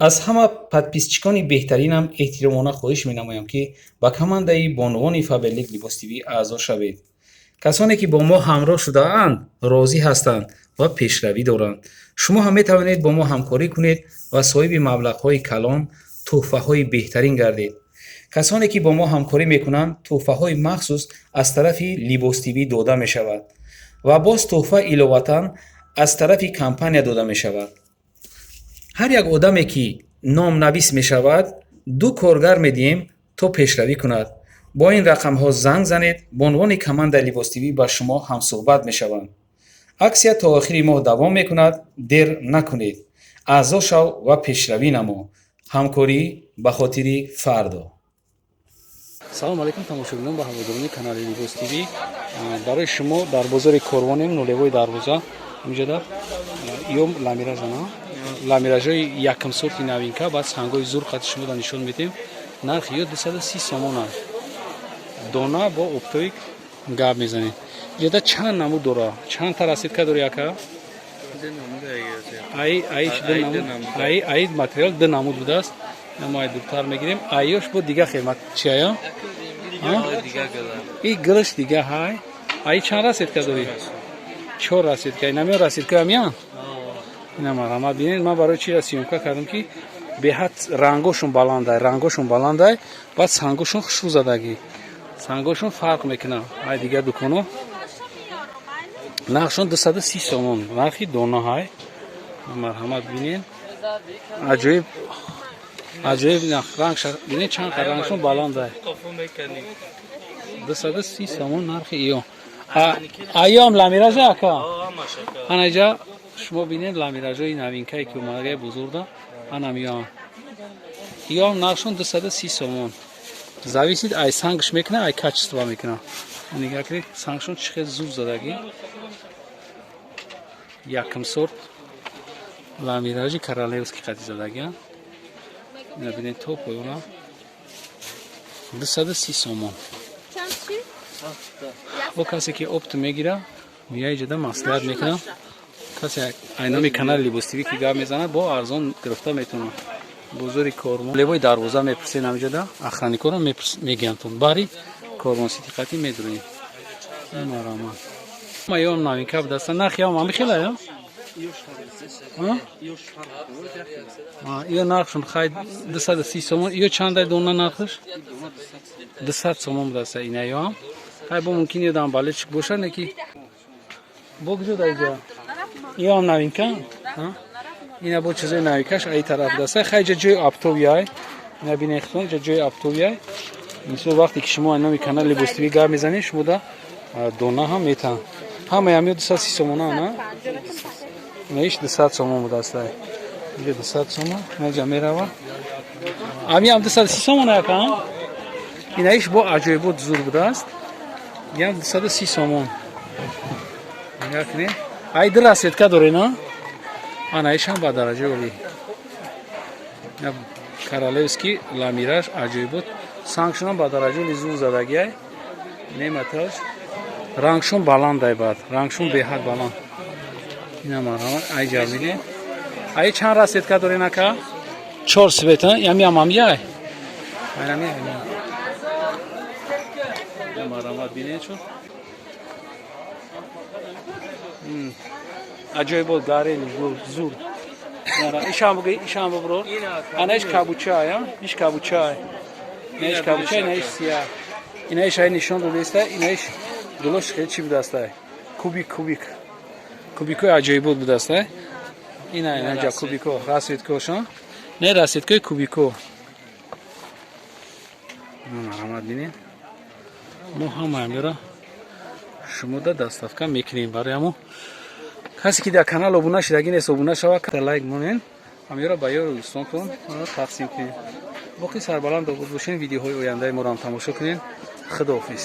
Аз ҳама подписчикони беҳтаринам эҳтиромона хоҳиш менамоям, ки ба командаи бонувони Фаберлик Либос ТВ аъзо шавед. Касоне ки бо мо ҳамроҳ шудаанд, розӣ ҳастанд ва пешравӣ доранд. Шумо ҳам метавонед бо мо ҳамкорӣ кунед ва соҳиби маблағҳои калон, тӯҳфаҳои беҳтарин гардед. Касоне ки бо мо ҳамкорӣ мекунанд, тӯҳфаҳои махсус аз тарафи Либос ТВ дода мешавад ва боз тӯҳфа иловатан аз тарафи компания дода мешавад. Ҳар як одаме ки номнавис мешавад, ду коргар медиҳем, то пешравӣ кунад. Бо ин рақамҳо занг занед, бонувони командаи Либос ТВ ба шумо ҳамсӯҳбат мешаванд. Аксия то охири моҳ давом мекунад, дер накунед. Аъзо шав ва пешравӣ намо. Ҳамкорӣ ба хотири фардо. Салом алейкум, тамошобинон ба ҳаводорони канали Либос ТВ. Барои шумо дар бозори Корвонем, нулевой дарвоза. Инҷода ё ламиражана, ламиражои якм сорти новинка, баъд сангои зур қати шумода нишон медиҳем. Нархи ё 230 сомон аст дона, бо оптовик гап мезанем. Инҷода чанд намуд дора? Чанд та расцветка дори, ака? Аи материал ду намуд будааст. Мо ай дуртар мегирем. Айёш бо дига хел чия? И гилш дига ҳай. Аи чанд расцветка дорӣ? Чор расцветка. Инамиё расцветка амиян. Ина марҳамат, бинед. Ман барои чира съёмка кардам, ки беҳад рангошон баландай, рангошон баландай, баъд сангошон хушрӯ задагӣ, сангошон фарқ мекунад ай дигар дуконо. Нархшон 230 сомон, нархи дона ҳай. Марҳамат, бинед, аҷоиб, аҷоиб ранг. Бинед, чанд рангшон баландай. 230 сомон нархи иё. Аём ламиража, ака? Анаҷа шумо бинед, ламиражои новинкае ки омадагаи бузурда, анам иёам. Иёам нархшон 230 сомон. Зависит ай сангш мекуна, ай качество мекуна. Нигаҳ кунед, сангшон чӣ хел зур задагӣ. Якм сорт ламиражи королевский қати задагиам. Ина бинед, то поёна 230 сомон. Бо касе ки опт мегира, меяиҷада маслиҳат мекунам. Касе ай номи канали Либос ТВ ки гап мезанад, бо арзон гирифта метавонад. Бозори Корвон, нулевой дарвоза мепурсед, ҳамиҷода охранникоро мегиянтон. Бари Корвон Сити қати медурем. Марҳамат, ё новинка будаста. Нархи ям ҳами хела ё ё нархшон хай 230 сомон. Ё чандай дона нархаш? 200 сомон будаста ина. Ёам хай бо мумкин ёдам балечик боша, неки бо куҷо даиҷа. Ёам новинка. Ина бо чизои новинкаш аи тараф будаста. Хай, ҷа ҷои оптовый. Ина бинехтон, ҷа ҷои оптовый. Мисол, вақте ки шумо номи канали Либос ТВ гап мезанед, шумода дона ҳам метаҳанд. Ҳамаи ҳамё 230 сомона на? Иш 200 сомон будаста. Иҷа 200 сомон наҷа мерава. Ами ҳам 230 сомон, яка. Ина иш бо аҷоибот зур будааст. Ям 230 сомон. Нигоҳ кунед. Ай ду расцветка доре, на? Ана иш ҳам ба дараҷаи олӣ. Королевский ламираж аҷоибот. Сангшонам ба дараҷаи олӣ зур задагиай. Нематаш. Рангшон баландай баъд. Рангшон беҳад баланд. Ина марҳамат, ай ҷамиле. Ай чанд расцветка дорен, ака? Чор цвета, ями ам ай. Айнами ай. Марҳамат, бинед чун. Аҷоибот гарели зур. Ишам буги, ишам бубро. Ана иш кабучай, а? Иш кабучай. Ина иш кабучай, ина иш сия. Ина иш ай нишон додаиста, ина иш гулош хеле чӣ будаста? Кубик, кубик. Кубикои аҷоибот будаста. Ина ина ҷа кубико, расцветкошон. Не, расцветкои кубико. Марҳамат, бинед. Мо ҳамаи амёра шумода доставка мекунем. Барои ҳамо касе ки дар канал обуна шудагӣ нест, обуна шава, лайк монен, ҳамёра ба ёру дӯстонтон тақсим кунед. Боқӣ сарбаланд обод бошен, видеоҳои ояндаи моро ҳам тамошо кунед. Худоҳофиз.